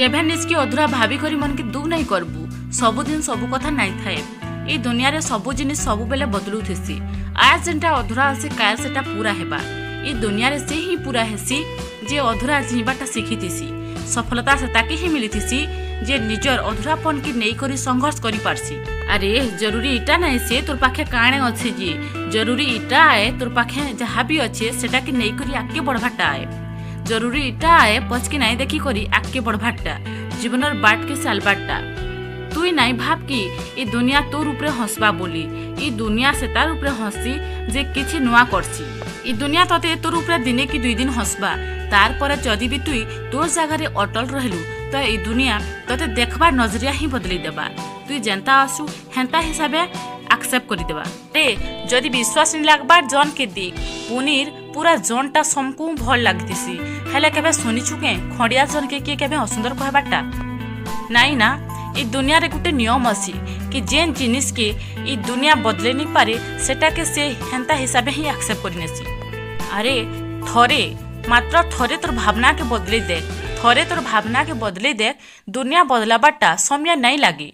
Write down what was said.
କେଭେ ନିଜକେ ଅଧୁରା ଭାବି କରି ମନକେ ଦୁଃଖ ନାଇଁ କରବୁ। ସବୁଦିନ ସବୁ କଥା ନାଇଁ ଥାଏ। ଏଇ ଦୁନିଆରେ ସବୁ ଜିନିଷ ସବୁବେଲେ ବଦଲୁଥିସି। ଆଜ ଯେନ୍ଟା ଅଧୁରା ଅଛି, କାଲ ସେଟା ପୁରା ହେବା। ଏଇ ଦୁନିଆରେ ସେ ହିଁ ପୁରା ହେସି, ଯେ ଅଧୁରା ଜିଇଁବାଟା ଶିଖିଥିସି। ସଫଳତା ସେତାକେ ହିଁ ମିଳିଥିସି, ଯେ ନିଜର ଅଧୁରାପନକେ ନେଇକରି ସଂଘର୍ଷ କରିପାରସି। ଆରେ, ଜରୁରୀ ଇଟା ନାଇଁ ସେ ତୋର ପାଖେ କାଣେ ଅଛି ଯେ, ଜରୁରୀ ଇଟା ଆଏ, ତୋର ପାଖେ ଯାହା ବି ଅଛେ, ସେଟାକେ ନେଇକରି ଆଗକେ ବଢ଼ବାରଟା ଆଏ। ଜରୁରୀ ଇଟା ଆଏ, ପଛକେ ନାଇଁ ଦେଖିକରି ଆଗକେ ବଢ଼ବାରଟା, ଜୀବନର ବାଟକେ ଚାଲବାରଟା। ତୁଇ ନାଇଁ ଭାବ କି ଇ ଦୁନିଆ ତୋର ଉପରେ ହସବା ବୋଲି। ଇ ଦୁନିଆ ସେ ତାର ଉପରେ ହସି, ଯେ କିଛି ନୂଆ କରସି। ଇ ଦୁନିଆ ତତେ ତୋର ଉପରେ ଦିନେ କି 2 ଦିନ ହସବା। ତାରପରେ ଯଦି ବି ତୁଇ ତୋର ଜାଗାରେ ଅଟଲ ରହିଲୁ, ତ ଏଇ ଦୁନିଆ ତତେ ଦେଖବାର ନଜରିଆ ହିଁ ବଦଲେଇ ଦେବା। ତୁଇ ଯେନ୍ତା ଆସୁ, ହେନ୍ତା ହିସାବେ ଆକ୍ସେପ୍ଟ କରିଦେବା। ରେ, ଯଦି ବିଶ୍ୱାସ ନି ଲାଗବାର, ଜନ୍ କେ ଦେଖ। ପୁନିର ପୁରା ଜନ୍ଟା ସମକୁ ଭଲ ଲାଗିଥିସି। ହେଲେ କେବେ ଶୁନିଛୁ କେଁ, ଖଣ୍ଡିଆ ଜନ୍କେ କିଏ କେବେ ଅସୁନ୍ଦର କହିବାରଟା? ନାଇଁ ନା? ଇ ଦୁନିଆରେ ଗୋଟେ ନିୟମ ଅଛି କି ଯେନ୍ ଜିନିଷକେ ଇ ଦୁନିଆ ବଦଲେଇ ନି ପାରେ, ସେଟାକେ ସେ ହେନ୍ତା ହିସାବେ ହିଁ ଆକ୍ସେପ୍ଟ କରିନେସି। ଆରେ, ଥରେ, ମାତ୍ର ଥରେ ତୋର ଭାବନାକେ ବଦଲେଇ ଦେ। ଥରେ ତୋର ଭାବନାକେ ବଦଲେଇ ଦେ, ଦୁନିଆ ବଦଲାବାରଟା ସମୟ ନାଇଁ ଲାଗେ।